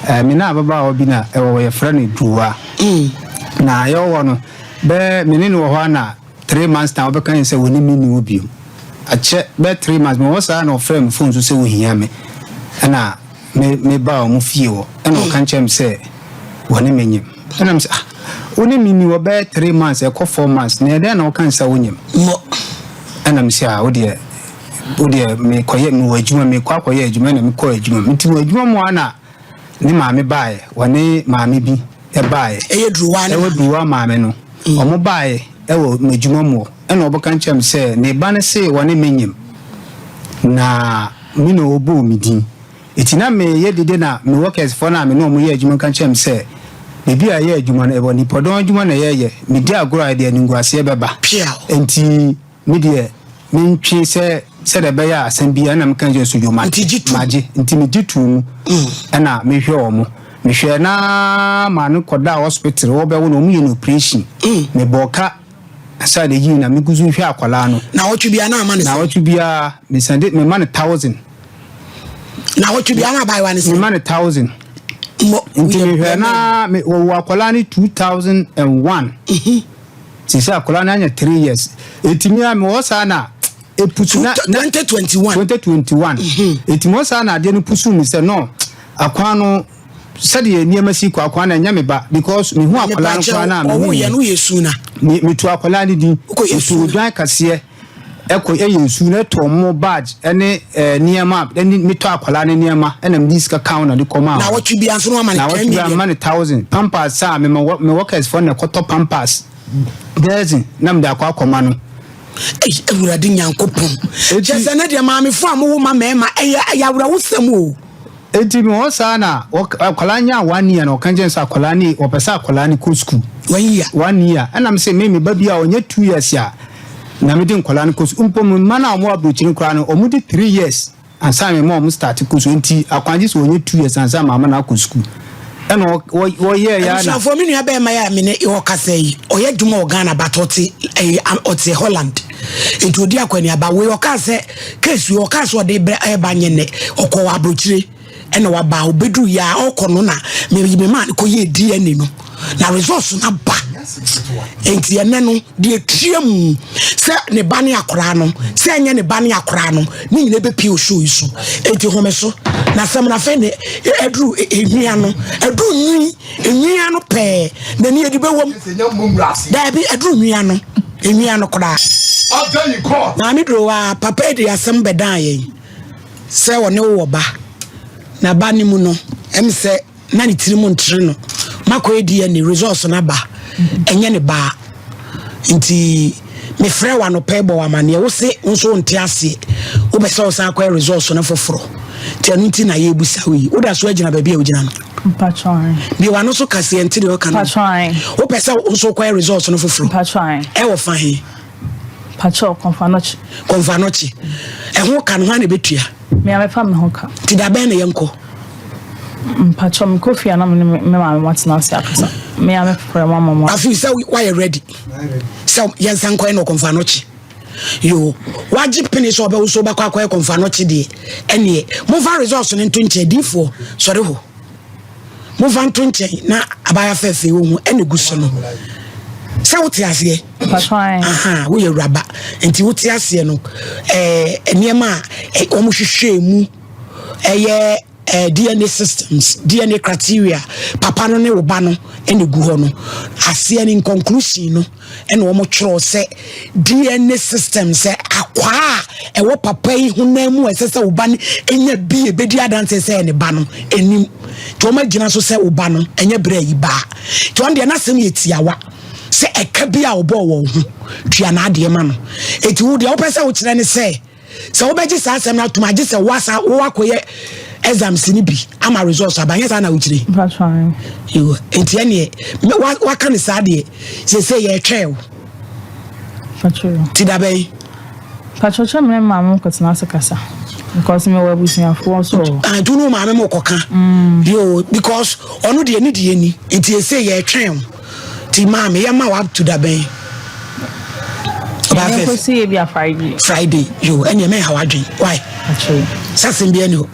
Me na ababaawa bi na ɛwɔ hɔ, yɛfrɛ no Duwa. Na yɛwɔ hɔ no, bɛɛ me ne no wɔ hɔ a na 3 months na wɔbɛka yɛn sɛ wɔne me ni wɔ bio. Akyɛ bɛɛ 3 months mewɔ saa na ɔfrɛ me phone so sɛ wɔhia me, ɛna me meba ɔmo fie hɔ, ɛna ɔka nkyerɛ me sɛ wɔne me nyim. Ɛna me sɛ, "Ah, wɔne me ni wɔ bɛɛ 3 months ɛkɔ 4 months na ɛdɛn na ɔka sɛ wonyim?" Mmɔ. Ɛna me sɛ, "Ah, wodeɛ wodeɛ mekɔyɛ, mewɔ adwuma, mekɔ akɔyɛ adwuma." Ɛna mekɔ adwuma mu, nti wɔ adwuma mu a na ne maame baeɛ, wɔne maame bi ɛbaeɛ. Ɛyɛ Duruwa ne ɛwɔ maame. Duruwa maame no, ɔmo baeɛ ɛwɔ m'adwuma mu hɔ, ɛna ɔbɛka nkyerɛ me sɛ ne ba no se wɔne me nyim na me na ɔbɔɔ me din. Ɛti na meyɛ dede na me workers foɔ no a me ne ɔmo yɛ adwuma ka nkyerɛ me sɛ biribi a ɛyɛ adwuma no, ɛwɔ nipadɔn adwuma na ɛyɛyɛ, medi agorɔ a ɛde animguaseɛ bɛba. Pia. Nti me deɛ mentwe sɛ sɛdeɛ ɛbɛyɛ a asɛm bi ɛna meka kyerɛ so dwoma. Nti gye tom. Magye, nti megye too mu, ɛna mehwɛ wɔ mo, mehwɛ na maa no kɔda hospital, wɔbɛwo no, ɔmo yɛ no operation. Mebɔɔ ka asa de yii na megu so hwɛ akwadaa no. Na wɔtwe bia na ama ne na sɛ wɔtwe biara mesande mema no 1,000. Na wɔtwe bia na abaayewa ne sɛ Mema no 1,000. Mmɔ. Nti woyɛ mehwɛ bɛrima. na wɔwɔ akwadaa no 2001, sisi akwadaa no anya 3 years. Eti mi a mewɔ saa na epusu na 2021. 2021. Eti mewɔ saa na adeɛ no pusu mi sɛ no akwan no, sɛdeɛ nneɛma si kɔ, akwan no ɛnyɛ me ba, because mehu akwadaa no koraa na ɔwo mehu yɛ no woyɛ su na metu akwadaa no din. Wokɔ yɛ metu su na. Odwan kaseɛ ɛkɔ ɛyɛ nsu na ɛtɔ mo bag ɛne nneɛma ɛne metɔ akwadaa no nneɛma, ɛna mede sika kan na de kɔma. Na wɔtwe bia nso no ama ne na 10 wɔtwe bi million. ama ne 1,000. Pampers a mema me workers foɔ na ɛkɔtɔ pampers dozen na mede akɔ akɔma no. Ei, Awurade Nyankopɔn! Kyɛ sɛ ne deɛ maamefo a mowo ma mmarima, ɛyɛ awerɛwosɛm o. Eti mi wɔ saa na akwadaa nya 1 year na ɔka nkyɛn sɛ akwadaa ne ɔpɛ sɛ akwadaa ne kɔ school. 1 year. 1 year. Ɛna mi sɛ me ba bi a ɔnyɛ 2 years a na mi de nkwadaa no kɔ school mpo, mi mma no a wɔn aburokyire koraa no, wɔn de 3 years ansa mi ma wɔn start kɔ school. Nti akwangye sɛ ɔnyɛ 2 years ansa ma ama no akɔ school, ɛna wɔyɛ ya na Abusuafoɔ, me nua bɛrima yɛ a mene ɔkasa yi, ɔyɛ adwuma wɔ Ghana, but ɔte ɛyɛ ɔte Holland, nti ɔdi akɔneaba. Wei ɔkaa sɛ case wei, ɔkaa sɛ ɔde brɛ ɛba nyɛ nnɛ. Ɔkɔ wɔ aburokyire ɛna waba, ɔbɛduru yɛ a ɔkɔ no na me maa no kɔyɛ DNA no na results no aba. Nti ɛnɛ no deɛ tua mu sɛ ne ba ne akoraa no, sɛ ɛnyɛ ne ba ne akoraa no, ne nyina bɛpie osuo yi so. Enti home so na asɛm no afei ne ɛduru enwia no, ɛduru nwi enwia no pɛɛ na ni yɛde bɛwɔ mu. Daabi, ɛduru nwia no, enwia no koraa. Maame duro wa papa yi de asɛm bɛdan yɛn sɛ ɔne wo wɔ ba na ba ne mu no sɛ na ne tiri mu ntere no, makɔ DNA results no aba, ɛnyɛ ne baa. Nti mefrɛ wa anɔpɛ bɔ wa amanneɛ, wo se wo nso wonte aseɛ, wobɛ sɛ wo san akɔyɛ results no foforɔ. Nti ɛno nti na yɛbusa wo yi, woda so agyina baabi a wogyina no? Mpatwan. Bi wa no so kaseɛ nti deɛ ɔka no. Mpatwan. Wopɛ sɛ wo nso wokɔyɛ results no foforɔ? Mpatwan. Ɛwɔ fa he? Patwa Kɔmfo Anɔkye. Kɔmfo Anɔkye. Ɛho ka no, hɔ a na ɛbɛtua? Me a mefa me ho ka. Nti da bɛn na yɛnkɔ? Mpatwa, mekɔ fie a na me ne me maame matena ase akasa. Me a mefrɛ mo ama mo. Afei sɛ woayɛ ready sɛ yɛnsa nkɔyɛ no Kɔmfo Anɔkye yo, wagye pene sɛ ɔbɛwo so wobɛkɔ akɔyɛ Kɔmfo Anɔkye deɛ, ɛneɛ momfa results no nto nkyɛn. Diifoɔ sɔre hɔ, momfa nto nkyɛn na abaya fɛfɛ wɔ hu ɛna gu so no sɛ wote aseɛ. Mpatwan. Aha, woyɛ awuraba nti wote aseɛ no, nneɛma a wɔn hwehwɛ mu ɛyɛ DNA systems, DNA criteria, papa no ne wo ba no ɛna gu hɔ no aseɛ no, in conclusion no, ɛna wɔn twerɛ sɛ DNA system sɛ akwaa a ɛwɔ papa yi honam mu a ɛsɛ sɛ wo ba no enya bi ebedi adanse sɛ ɛne ba no anim. Nti wɔn agyina so sɛ wo ba no ɛnyɛ brɛ yi baa. Nti wɔn deɛ n'asɛm yɛ tiawa sɛ ɛka bi a ɔbɔɔ wɔn ho tua n'adeɛ ma no. Eti wo deɛ wopɛ sɛ wokyerɛ ne sɛ wobɛgye saa asɛm no atom, agye sɛ woasa wowakɔyɛ exams no bi ama results aba, nyɛ saa na wokyerɛ? Mpatwan. Yo, nti ɛneɛ waka ne saa deɛ, sɛsɛ yɛtwɛn wo. Patwa. Nti da bɛn? Patwa, kyɛ me ne maame kɔtena ase kasa. Because mewɔ abusuafoɔ so wɔ hɔ. Ah, nti wo ne wo maame ma wokɔka yo, because ɔno deɛ ne deɛ ni. Nti ɛsɛ yɛtwɛn wo. Nti maame, yɛma wo up to da bɛn? Ɔbaa Ɛnyɛ fɛfɛ. kɔsi yɛ bi a Friday. Friday yo, ɛneɛ mɛha wadwen why. Patwa. Sɛ asɛm biara ni hɔ.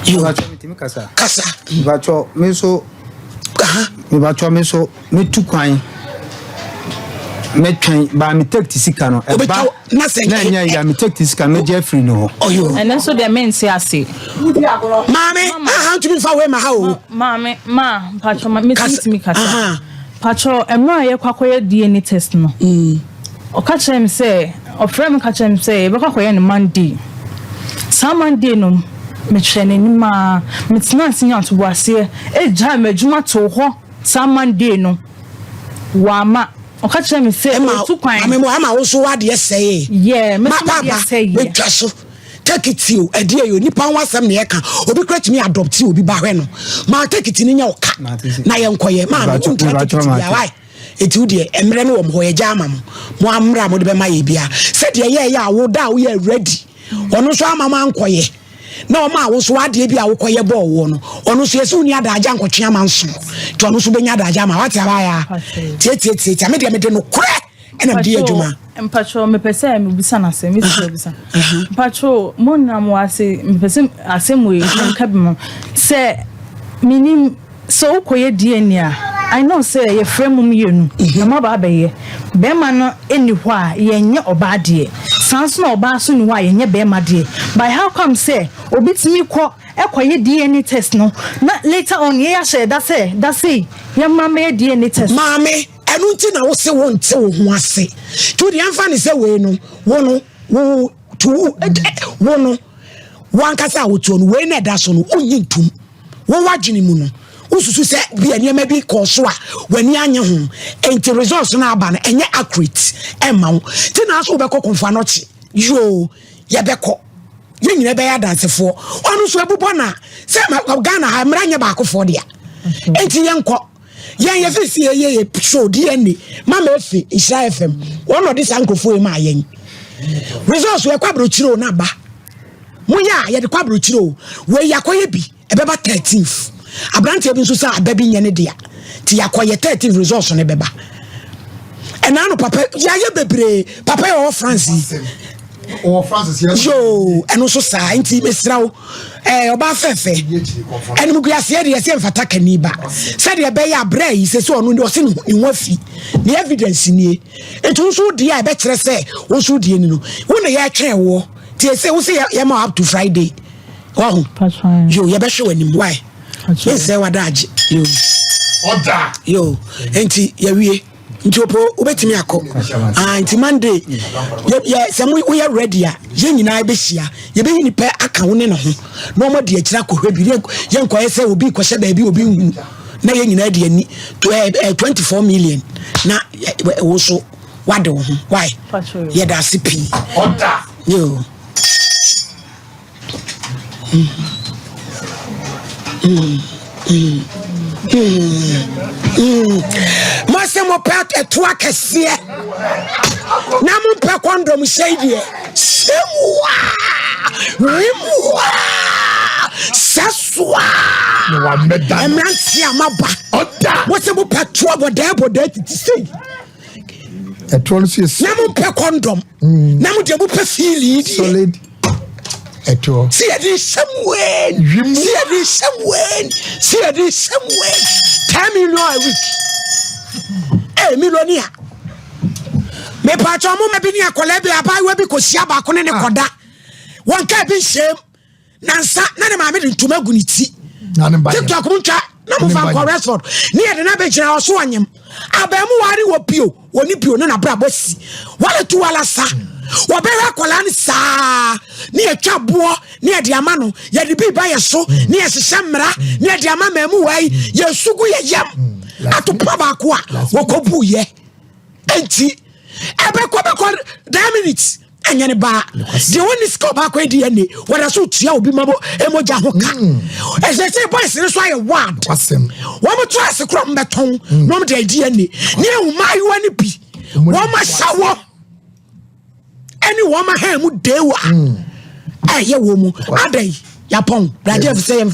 Yo. Kasa. Kasa. Mebatwɔ me nso. Mebatwɔ me nso metu kwan. Mɛtwɛn baa me take sika no. Ɛba na ɛnyɛ ya me take sika mɛgye afiri ne hɔ. Ɛno nso deɛ mente ase. Maame, aha ntumi nfa wei ma ha o. Maame, ma, mpatwɔ, ma, metumi kasa. Mpakyɛw, mmerɛ a yɛkɔ akɔyɛ DNA test no, ɔka kyerɛɛ me sɛ, ɔfrɛɛ me ka kyerɛɛ me sɛ yɛbɛkɔ akɔyɛ no Monday. Saa Monday no, mehwɛɛ n'anim ara, metenaa ase nyaa ntoboaseɛ gyae m'adwuma too hɔ saa Monday no, wamma. Ɔka kyerɛɛ me sɛ ɔretu kwan. Maame mo ama wo nso w'adeɛ sɛee. Yeah, me nso m'adeɛ sɛeɛ. Metwa so. Tekiti o, ɛdeɛ yɛ onipa ho asɛm na yɛka. Obi kura tumi adɔpti obi ba hwɛ no. Ma tekiti no nyɛ wo ka na yɛnkɔyɛ. Maame wontua tekiti bia why? Eti wo deɛ mmerɛ no wɔ mo hɔ yɛgya ama mo. Mo ammerɛ a mode bɛma yɛ bia. Sɛdeɛ yɛɛyɛ a wo da a woyɛ ready. Ɔno nso ama mo ankɔyɛ. Na ɔma wo nso adeɛ bi a wokɔyɛ bɔɔ woɔ no. Ɔno nso yɛsɛ wonni adagya nkɔtwe ama nso. Nti ɔno nso bɛnya adagya ama. Wate abaaya? Tietietie. Me deɛ mede nokorɛ ɛna mede yɛ adwuma. Mpacho mepɛ sɛ mebisa no asɛm mesi abisa mpacho mo nyinaa mo ase mepɛ sɛ asɛm wei menka bi ma sɛ menim sɛ wokɔyɛ DNA a I know sɛ yɛfrɛ mo mmienu na moaba abɛyɛ bɛrima no ɛni hɔ a yɛnyɛ ɔbaa deɛ saa nso na ɔbaa so ni hɔ a yɛnyɛ bɛrima deɛ but how come sɛ obi tumi kɔ ɛkɔyɛ DNA test no na later on yɛyɛ ahyɛ da sɛ da sei yɛmmra mmɛyɛ DNA test. Maame, ɛno nti na wose wonte wo ho ase. Nti wodeɛ ɛmfa ne sɛ wei no, wo no, wo to wo, wo no, wankasa a wotoɔ no, wei na ɛda so no, wonnye ntom. Wo w'adwene mu no, wosusu sɛ bia nneɛma bi kɔɔ so a w'ani anye ho. Enti results no aba no, ɛnyɛ accurate ɛmma wo. Nti na aso wobɛkɔ Komfo Anokye. Yoo, yɛbɛkɔ. Yɛn nyinaa bɛyɛ adansefoɔ. Ɔno nso abubɔ na sɛ Ghana ha mmara nyɛ baakofoɔ dea. Enti yɛnkɔ. Yɛn yɛ fi si yɛ yɛ show DNA mama efi Nhyira FM wɔn na ɔde saa nkurɔfoɔ yi maa yɛn results yɛ kɔ aburokyire o na ba mo yɛ a yɛde kɔ aburokyire o wei yakɔyɛ bi ɛbɛba 13th aberanteɛ bi nso sɛ aba bi nyɛ ne dea ti yakɔyɛ 13th results no bɛba ɛna ano papa yɛayɛ bebree papa yɛ ɔwɔ France yi ɔwɔ France yɛ yoo ɛno nso saa nti mesrɛ wo ɛɛ ɔbaa fɛfɛ ɛnumguaseɛ deɛ ɛsɛ mfata kani ba sɛdeɛ ɛbɛyɛ abrɛ yi sɛ sɛ ɔno ɔsɛ ne ho afi ne evidence nie nti wo nso deɛ a ɛbɛkyerɛ sɛ wo nso deɛ ni no wo na yɛtwɛn woɔ nti ɛsɛ wo sɛ yɛma up to Friday wahu yo yɛbɛhwɛ w'anim why mensɛ wada agye yo ɔda yo nti yɛwie. Nti opo wobɛtumi akɔ. Ah, nti Monday yɛ yɛ sɛ mo woyɛ ready a yɛn nyinaa bɛhyia yɛbɛyi nipa aka wo ne ne ho na wɔn adi akyire akɔhwɛ bi yɛn nkɔyɛ sɛ obi kɔhyɛ baabi obi nhunu na yɛn nyinaa di ani to ɛ ɛ 24 million na wo so wade wo ho why yɛda ase pii. Ɔda. Yo. Mose mopɛ ɛto akɛseɛ na mompɛ kɔndɔm hyɛi deɛ hyɛmua wimua sɛsoa mmeranteɛ a maba mose mopɛ toɔ bɔdɛɛ bɔdɛɛ titi sei ɛtoɔ no so yɛ na mompɛ kɔndɔm na mo deɛ mopɛ feeling deɛ solid ɛtoɔ si yɛde hyɛ mu wɛn si yɛde hyɛ mu wɛn si yɛde hyɛ mu wɛn 10 million a week ee millionaire mepatwa ɔmo ma bi ne akɔla bi abaayewa bi kɔhyia baako ne ne ah. kɔda wɔn kaa bi nhyɛm nansa na ne maame de ntoma gu ne ti TikTok mu ntwa na mo fa nkɔ restaurant ne yɛde no abɛgyina hɔ so ɔnyem abaamuwa ne wɔ pio wɔ ne pio ne n'abrabɔ si wale tu wala sa wɔbɛhwɛ akwadaa no saa ne yɛtwa boɔ ne yɛde ama no yɛde bi ba yɛ so ne yɛhyehyɛ mmara ne yɛde ama maamuwa yi yɛsugu yɛ yam atopa baako a wɔkɔbu yɛ enti ɛbɛkɔ bɛkɔ that minute ɛnyɛ ne baa deɛ wɔnni sika ɔbaako adi ɛne wɔda so tua obi ma mogya ho ka hmm. ɛsɛ sɛ boys no so ayɛ ward wɔn to ase korɔ mbɛtɔn hmm. na wɔn de adi ɛne ne ehu mmaayewa no bi wɔn ahyɛ wɔ ɛne wɔn ahan mu dewa hmm. ɛyɛ wɔn mu adai yapɔn bragye ɛfisɛ yɛn.